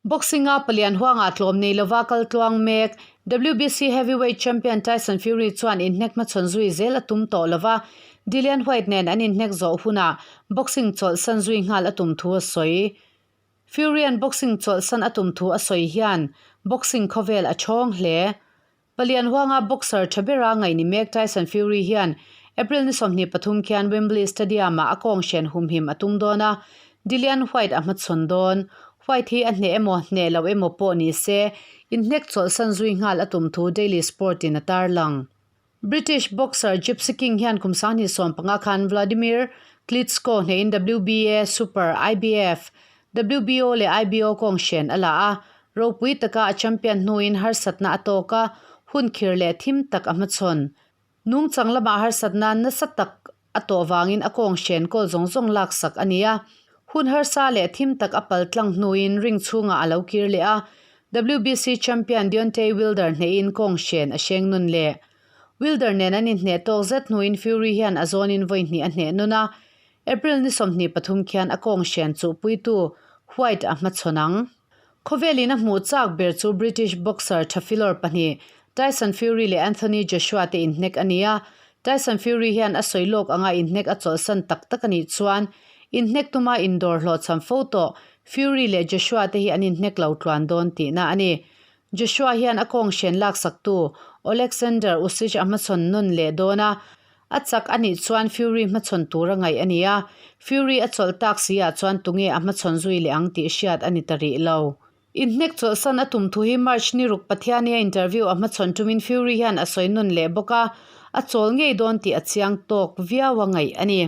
Boxing-a palian huangah tlawm nei lova kal tluang mek WBC Heavyweight Champion Tyson Fury chuan inhnek hmachhawn zui zel a tum tawh lova, Dillian Whyte nen an inhnek zawh hunah boxing chawlhsan zui nghal a tum thu a sawi. Fury-a'n boxing chawlhsan a tum thu a sawi hian boxing khawvel a chhawng hle. Palian huanga boxer tha bera ngaih ni mek Tyson Fury hian April ni 23 khian Wembley Stadium-ah a kawng hren humhim a tum dawn a, Dillian Whyte a hmachhawn dawn. Whyte hi a hneh emaw, hneh loh emaw pawh ni se, inhnek chawlhsan zui nghal a tum thu Daily Sport-in a tarlang. British boxer Gypsy King hian kum 2015 khan Wladimir Klitschko hnehin WBA Super, IBF, WBO leh IBO kawng hren a la a, ropui taka a champion hnuin harsatna a tawk a, hun khir leh thim tak a hmachhawn. Nungchang lamah harsatna nasa tak a tawh vangin a kawng hren kawl zawng zawng laksak a ni a. Hun harsa leh thim tak a pal tlang hnuin ring chhungah a lo kir leh a, WBC champion Deontay Wilder hnehin kawng hren a hreng nun leh. Wilder nen an inhneh tawk zet hnuin Fury hian a zawnin vawi hnih a hneh nun a, April ni 23 khian a kawng hren chuhpuitu Whyte a hmachhawn ang. Khawvelin a hmuh chak ber chu British boxer Thafilor pahnih, Tyson Fury leh Anthony Joshua te inhnek a ni a. Tyson Fury hian a sawi lawk anga inhnek a chawlhsan tak tak a nih chuan, inhnek tuma indawr hlawhchham fo tawh Fury leh Joshua te hi an inhnek lo tluan dawn tihna a ni. Joshua hian a kawng hren laksaktu Oleksandr Usyk a hmachhawn nawn leh dawn a. A chak a nih chuan Fury hmachhawn tur a ngaih a ni a, Fury a chawlh tak si ah chuan tunge a hmachhawn zui leh ang tih hriat a ni ta rih lo. Inhnek chawlhsan a tum thu hi March ni ruk Pathiania interview a hmachhawn tumin Fury hian a sawi nawn leh bawk a, a chawl ngei dawn tih a chiang tawk viau a ngaih a ni.